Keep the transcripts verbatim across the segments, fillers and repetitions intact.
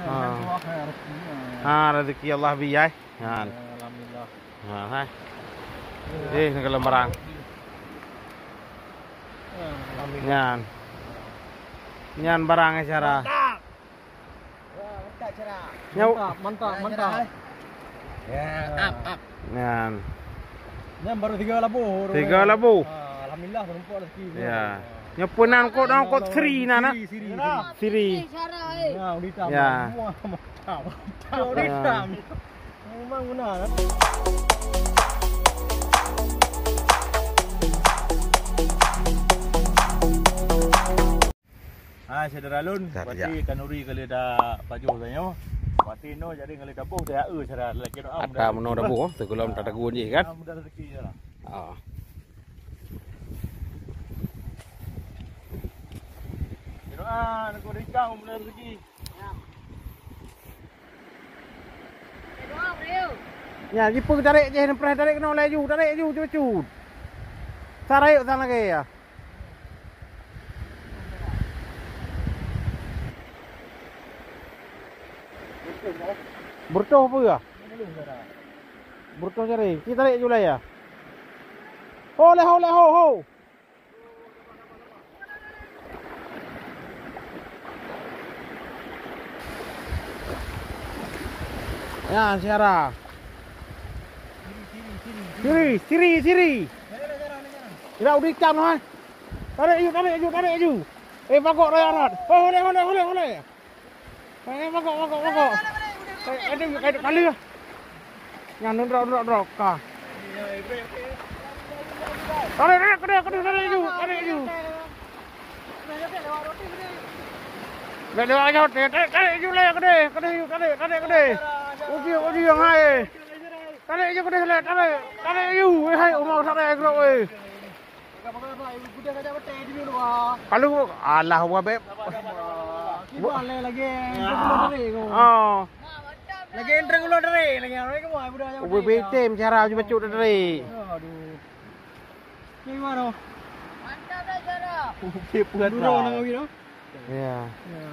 Ha. Ha, rezeki Allah bi ai. Ha. Alhamdulillah. Ha, hai. Eh, ni kalau barang. Nyan. Nyan barang, eh, cara. Nyan. Mantap, mantap, mantap. Ya, ap, ap. Nyan. Nyan baru tiga labu. Tiga labu. Ah, alhamdulillah, menumpuk rezeki. Ya. Nyoe peunan kot, kot siri na, na? Siri, siri, siri. Siri. Ya, udah hitam. Ya. Wah, mantap, mantap. Udah hitam. Memang benar, kan? Hai, syedara lôn, berarti kanuri ka lheueh tapajoh tanyoe. Berarti nyoe jadi ka lheueh taboh, taeu syedara. Lakèe doa ata meunoe taboh, sigohlom tatagun jih kan? Mudah rezeki syedara. Ah. Doa, nak kau dah ikau mudah rezeki. Nyan, jipeue tarek jih, neupreh tarek keunoe laju, tarek laju, cut-cut. Sa rayeuk sang lagèe, ya. Beureutoh peue, ya? Beureutoh jari. Ci tarek laju lé, ya. Ho lé, ho lé, ho, ho. Ya, syedara. Siri, siri, siri. Tidak udah ikan, hai. Tarek laju, tarek laju, tarek laju. Eh, bagok raya rat. Oh, boleh, boleh, boleh, boleh. Eh, bagok, bagok, bagok. Eh, ada, ada kali lah. Nyan, drop, drop, drop. Ka. Tarek, tarek, tarek, tarek, tarek laju, tarek laju. Bèk lewat laju, tarek, tarek laju lé, keudéh, keudéh, tarek, tarek, keudéh. Uji, uji nyang hai. Tarek laju, keudéh lé, tarek, tarek laju. Weh, hai, uma tarek, drop, weh. Kalau, alah, wah, beb. Kiban lé lagèe. Oh. Lagèe entreng ulo dere lagèe. Ubé-ubé tem cara aju bacut dere. Aduh. Gimana? Mantap dah cara. Ubé peugah. Dulu nang kawin, no? Ya. Ya.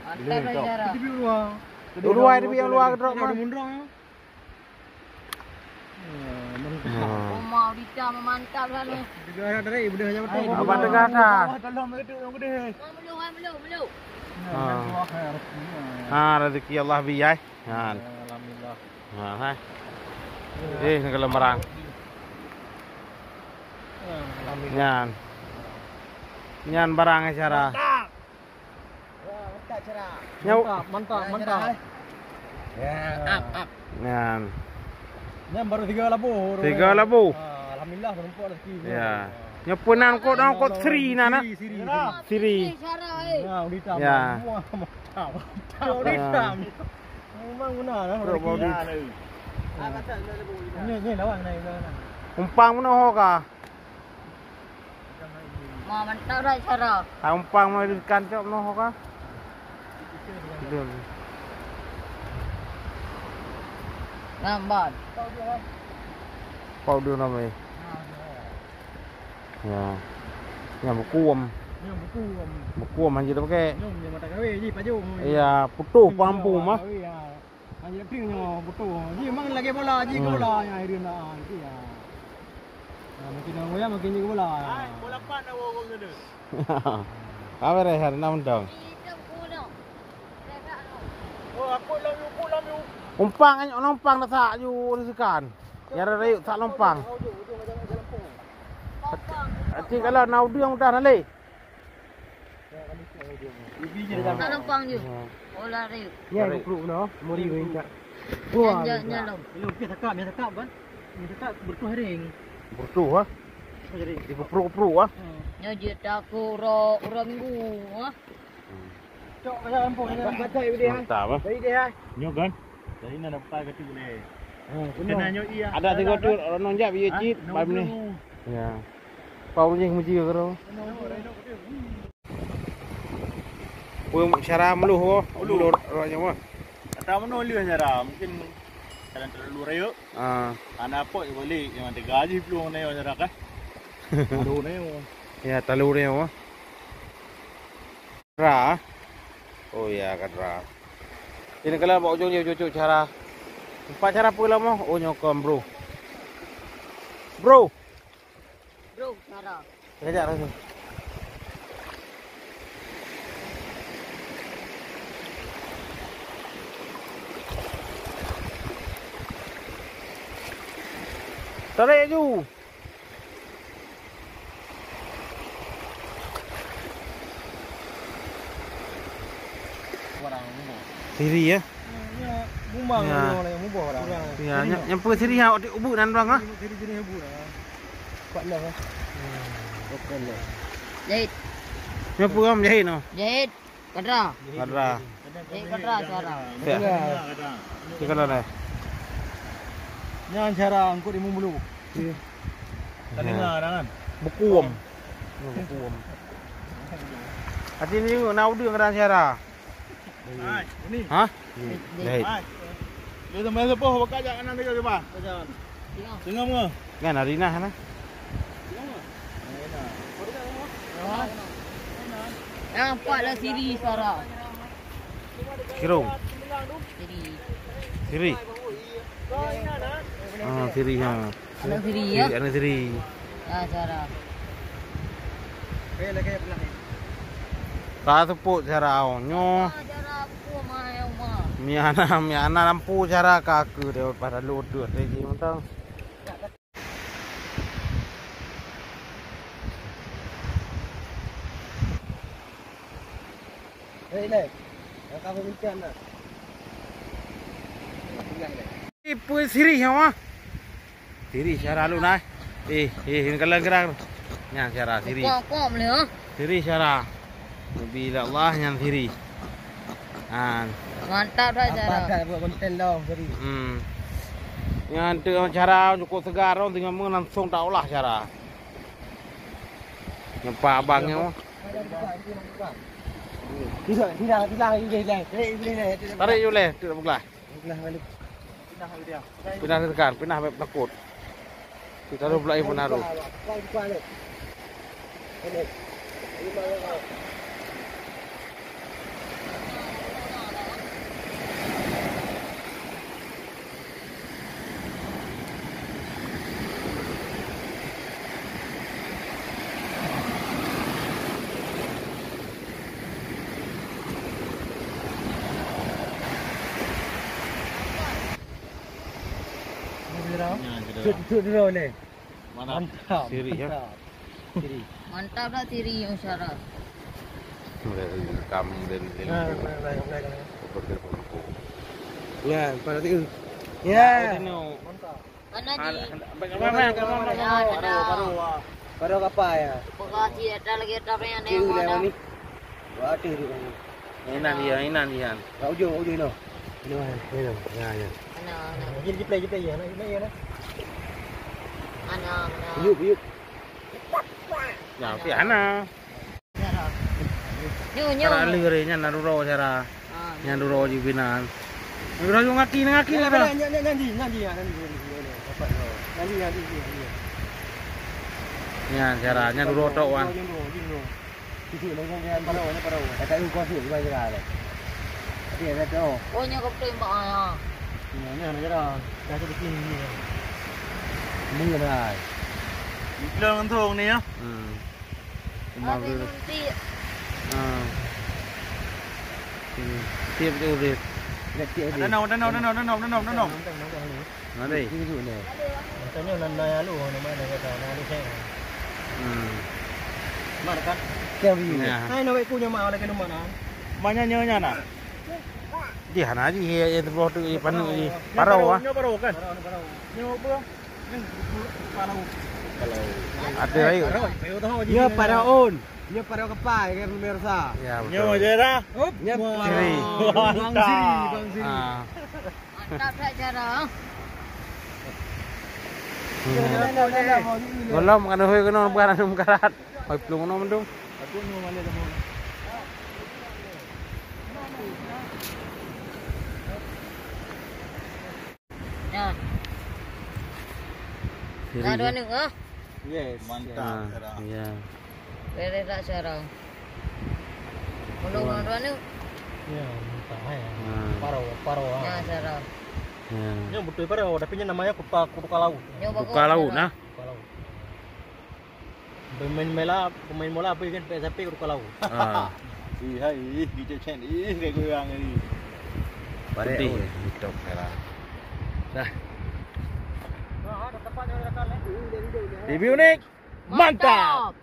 Mantap dah cara. Di luar. Di luar, di luar, drop, ada mundur, ya. Uma udah hitam, mantap lah ni. Juga ada dari, udah aja betul. Abang tengah dah. Tolong begitu, yang gede. Belum, belum, belum. Ha. Ha, rezeki Allah bi ai. Ha. Alhamdulillah. Ha, hai. Eh, ni kalau barang. Alhamdulillah. Nyan. Nyan barang, eh, cara. Mantap. Nyoe. Mantap, mantap, mantap. Ya, ap, ap. Nyan. Nyan baru tiga labu. Tiga labu. Ah, alhamdulillah, menumpuk rezeki. Ya. Nyoe peunan kot, kot siri na, na? Siri, siri, siri. Siri. Ya, udah hitam. Ya. Wah, mantap, mantap. Udah hitam. Memang benar, eh, rezeki. Ni, ni, lawan, ni, lawan. Umpang meunoe ho ka? Ma, mantap dah cara. Hai umpang meunyoe ikan cok noh ka? Belum. Nambat. Pau dua nama. Ya. Yang buku am. Yang buku am. Buku am hanya dah pakai. Nyom dia mata kawé ji pajong. Iya, putus pampu mah. Hanya ping nyoe beutôi. Ji memang lagèe bola, ji bola nyang akhirnya na, itu ya. Nah, makin nang goyang makin ji bola. Hai, bola pat dah bawa gol sana. Apa dah hari enam dong? Oh, aku love you, aku love you. Umpang, ayo, umpang dah tak, you, sekan. Ya, dah, yuk, tak lompang. Nanti kalau nak udah, udah nak leh. Tak lompang je. Oh, lari. Ya, kupruk noh. Muri minta. Wah, nyan, nyan, nyan lom. Nyan, nyan, nyan, nyan, beureutuh hering. Beureutuh, ha? Hering. Di kupruk-kupruk, ha? Hmm. Nyoe jeuet takot uroe, uroe Minggu, ha? Cok, kaya lampung, kaya lampung. Mantap, ha? Baik deh, ha? Nyoe kan? Tadi na dapat kata boleh. Ha, benar. Kena nyoe iya. Ada tiga tu, orang nong jap, iya, cit, bab ni. Ya. Pau nyeng muji keu. Peue cara meuluh, oh? Meuluh. Meuluh roh nyoe, oh. Ata meunoe lheueh cara, mungkin kadang terlalu rayeuk. Ah. Ana pok balik nyang teuga jih plueng nyoe cara kah. Talu nyoe. Ya, talu nyoe, oh. Cara. Oh ya, Kadra. Ini kalau bak ujong dia cucuk cara. Empat cara apa lama? Oh, nyokong, bro. Bro. Bro, cara. Sekejap lagi. Tarik ju. Siri ya. Ya, bumbang. Ya. Orang lain muboh orang. Ya, nyang, nyang peue siri ha, ubu nan bang ah. Siri, siri, siri, ubu lah. Kuat lah. Jahit. Nyang peue am jahit noh? Jahit. Kadra. Kadra. Jahit Kadra cara. Ya. Itu kalau dah. Nyan cara angkut imu bulu. Iya. Tadi ngarang kan? Bukuam. Bukuam. Hati ni na udeueng kadang cara. Hai, ini. Ha? Jahit. Hai. Dia teman sepuh, buka jak kanan dia, coba. Tengok. Tengok. Kan hari nah, nah. Nampak lah siri suara. Sirong. Siri. Siri. Ah, siri ha. Anak siri ya. Siri, anak siri. Ya, cara. Ka seupôt cara awak nyoe. Cara apa mai uma? Miana, miana lampu cara ka keu daripada lutut tadi mantong. Eh, Lek. Yang kamu minta nak. Tinggal, Lek. Ibu siri nyawa. Siri cara lu nah. Eh, eh, ini kalau gerang. Nyan cara siri. Kuat-kuat boleh, ha? Siri cara. Nabi Allah nyan siri. Han. Mantap dah cara. Apa dah buat konten dong siri. Hmm. Nyan tu cara cukup segar dong, tinggal langsung tak olah cara. Nampak abang nyoe. Tidak, tidak, tidak, tidak, tidak. Tarik je uleh, tidak bergelah. Bergelah balik. Pinah tekan, pinah penakut. Kita lu belai pun haru. Cut, cut dulu ni. Mana? Mantap. Siri, ya? Mantap. Siri. Mantap dah siri, masyarakat. Rekam dan Ya, baik, baik, baik, baik. Ya, pada tu. Ya. Mantap. Mana di? Baik, baik, baik, baik, baik. Ya, ada. Baru, baru, ah. Baru kapal ya. Pokok hati ada lagi ada yang Kiri ada. Lewat ni. Wah, ada di mana? Inan dia, inan dia. Kat ujung, ujung tu. Ini mana? Ini tu. Ya, ya. Mana, mana? Lagi, lagi play, lagi play ya. Nak, nak, ya, nak. Mana, mana? Yuk, yuk. Ya, si Ana. Nyo, nyo. Cara lere nyan na duro cara. Ah, nyan duro ji binan. Duro ju ngaki, ngaki. Nyan, nyan, nyan, nyan, nyan, nyan, nyan. Dapat, oh. Nyan, nyan, nyan, nyan. Nyan cara, nyan duro tok wan. Nyan duro, nyan duro. Titik lagi nyan para, nyan para. Kata lu kau sih, gimana cara? Tapi ada tu. Oh, nyo kau play mak ah. Nyan, nyan cara. Dah tu bikin ni. Ni lah. Bilang untung ni ya. Hmm. Umah Abi tu. Nanti. Ha. Sini. Tiep tu urip. Ada nau, ada nau, ada nau, ada nau, ada nau, ada nau. Nanti. Tanya nan nai alu, nama dia kata, nai alu saya. Hmm. Mar kan? Kau ni. Ya. Hai, nak ikut nyaman oleh kena mana? Mana nyonya nak? Di hana ji, ya, ya, tu, tu, ya, panu, ya. Parau, ah. Nyonya parau kan? Parau, parau. Nyonya apa? Ada lagi. Nyonya paraon. Nyonya parau kapal kan, pemirsa. Ya, betul. Nyonya je dah. Nyonya parau. Siri. Bang Siri, Bang Siri. Ah. Mantap dah cara. Hmm. Golom kan hoi kena bukan anu meukarat. Hoi pelung no mendung. Aku nyonya mana dah. Ya. Siri. Ada ni ah. Yes. Mantap. Ah, cara. Ya. Beres tak cara? Belum ada ni. Ya, mantap, hai. Hmm. Paro, paro, ah. Ya, Sarah. Ya. Nyoe beutôi paro, tapi nyoe namanya kuta, kuta laut. Nyoe bagus, Kuta laut, Sarah. Nah. Kuta laut. Pemain bola, pemain bola apa kan, P S P kuta laut. Ah. Ih, hai, ih, kita cek, ih, kayak goyang ni. Barek, Putih. Oh. Hitam, merah. Dah. Review ni mantap.